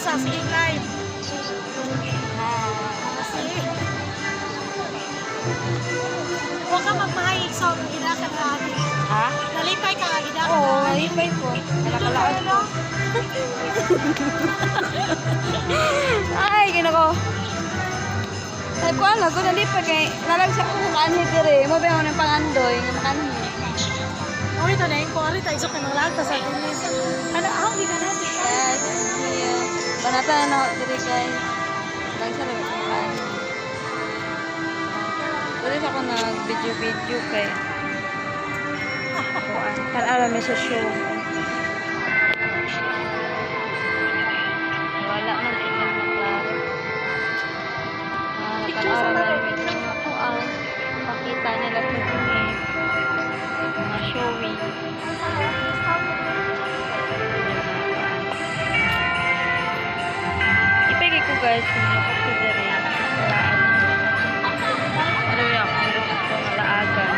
Sa sige live. Kasi huwag ka magmahayag sa gidakan na ate. Ha? Nalipay ka nga gidakan Oo, na ate. nalipay ko. Nakalaot ko. Ay, ginako. Sabi ko, ano, kung nalipay kay, lalag sa akong kanhi dire. Mo ba yung pangandoy, nga makanhi. Oh, ito na yung kuwari tayo sa kanang lagta sa tunis. Ano, ah, hindi ka natin. Yes, thank you. Banata na na dire guys. Lang sa labas ng kanhi. Dili ako nag video-video kay kuan. Para alam sa show. Wala man ikaw na klaro. Ah, Picture sa tanaw labi. namin mga kuan. Pakita nila sa mga mga showing. Ipigay ko guys kung ako ko dere. Ano yung ako nga laagan.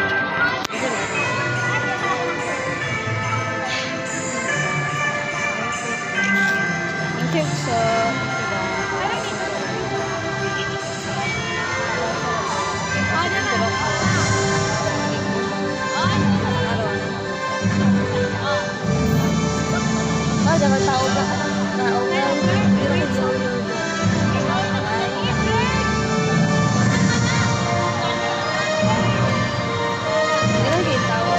Thank you so. Ano na? Ah, dapat tao ba? Tao ba? Ganun kayo tao.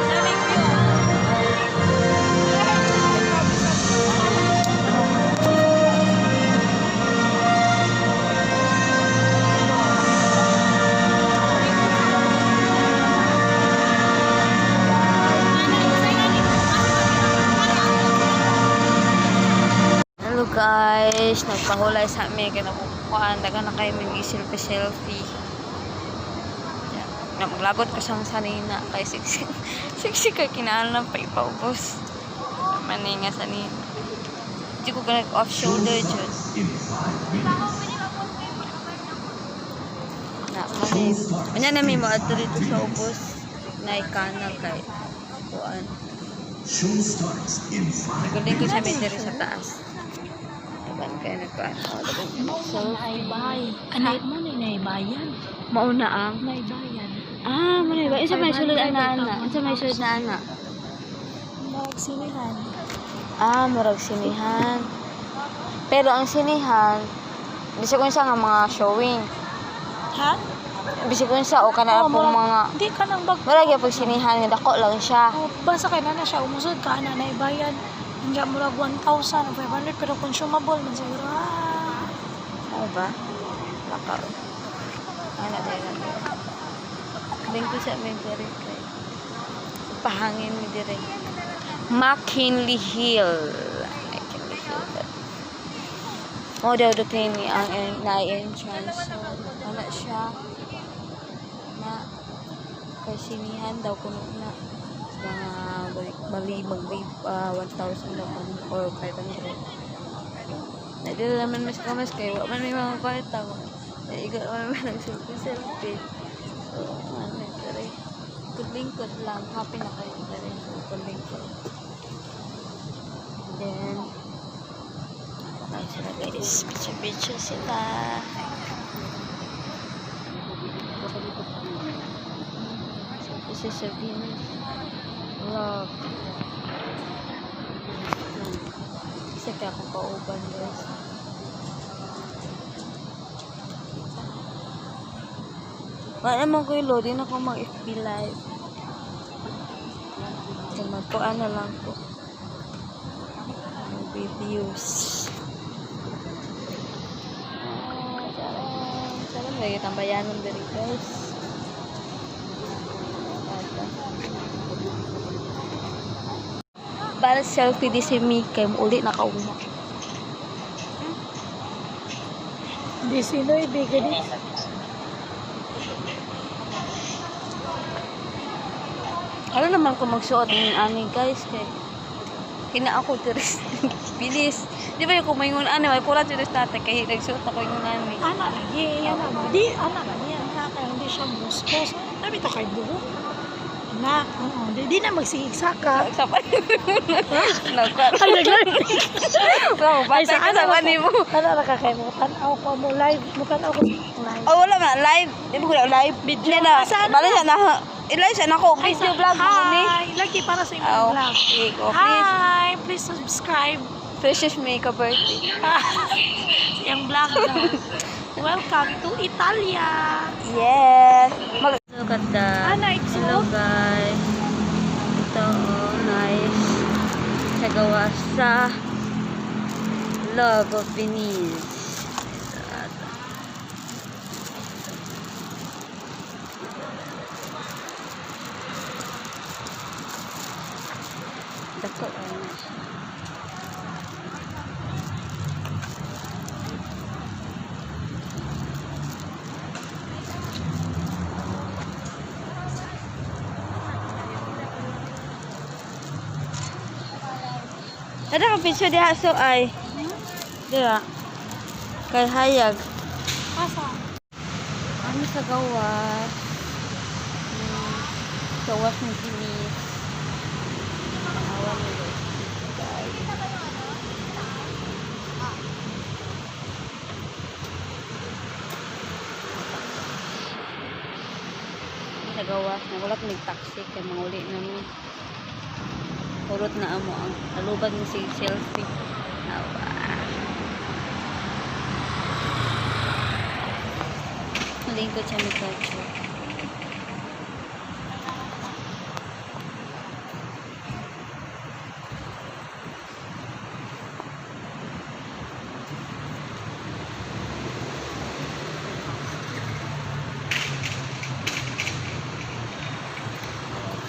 Daming view. Hello guys, nagpahulay sa amin kaya nakukuhaan daga na kayo mag selfie selfie. Na maglagot ko siyang sanina kay siksik siksik kay kinahanglan pa ipaubos. Mani nga sanina. Di ko ganag off shoulder jud. Na mani. Anya na mi mo adto dito sa ubos na ikanal kay kuan. Show starts in 5. Galing ko siya may diri sa taas. Taban kayo nagkuan. Oh, dagan kayo nag-selfie. Anay mo na naibayan. Mauna ang Naibayan. Ah, muna ba? Isa may sulod ana ana. Isa may sulod na ana. Murag sinihan. Ah, murag sinihan. Pero ang sinihan, bisag unsa nga mga showing. Ha? Bisag unsa o kana Oo, pong mga Hindi ka nang bag. murag gyud sinihan nga dako lang siya. Oh, basta kay na na siya umusod ka ana naibayan. Hindi murag 1,000 o 500 pero consumable man siguro. Ah. Oo ba? Lakaw. Ana tayo na. Lingko sa may diri kay. Pahangin mi diri. McKinley Hill. McKinley Hill. Oh, daw do ni ang na entrance. So, wala siya. Na kay sinihan daw kuno na mga balik bali mag 1,000 daw kuno or 500. Na dili naman mas kamas kay wa man may mga kwarta ko. Igo man man nag selfie selfie. So, ano dere. Lingkod lang happy na kayo dere. Lingkod. Then ay sila guys, picture picture sila. So, this is a Venus vlog. Isa kaya akong kauban guys. Wala naman ko yung loading ako mag FB live. So magkuan na lang ko. Mga videos. Ah, charang. Charang may tambayanan diri guys. Bata. Para selfie di si Mika, uli na kauma. Di sino ibigay di. Ano naman kung magsuot ng ani guys kay hina ako diri bilis. Di ba yung kumaingon ani may pula diri sa natin kay nagsuot ako yung ani. Ana lagi, yan na. Di ana lagi yan na kaya hindi siya muskos. Sabi to kay buhok. Na, oo. Di na magsigig-saka. Sa pa. Nagkuan. Ay, naglag. Wala mo Ay, patay ka sa sa mo. Tanaw ka kay mo tan-aw ko mo live, mo tan-aw ko sa live. Oh, wala man live. Di ba ko na live? Video na. Saan Bali siya na. I-live siya na ako. Ay, Video vlog mo ni. Hi, lagi para sa imong Oh, vlog. okay, go. Please. Hi, please subscribe Precious makeup birthday. sa iyang vlog daw. Welcome to Italia. Yes. Look at that. Ana, it's Hello guys. Ito, oh, nice. Sa gawa sa Love of Venice. Ito. Dako ay na siya. Ada ka picture diha so ay. Dira. Kay hayag. Asa? Ano sa gawas? Gawas ng Venice. Awa ni guys. Sa gawas na wala mig taxi kay manguli na mi. Hurot na amo ang alubag ni si selfie. Awa. Lingkod siya may culture.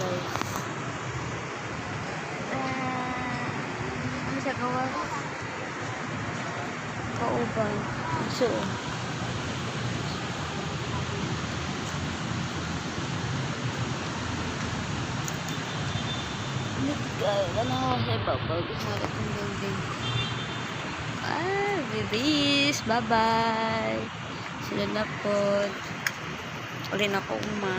Guys. Ah, ano siya gawa? Kauban. So, ano sa ibabaw sa itong building. Ah, babies! Bye-bye! Sunod na po. Uli na ko uma.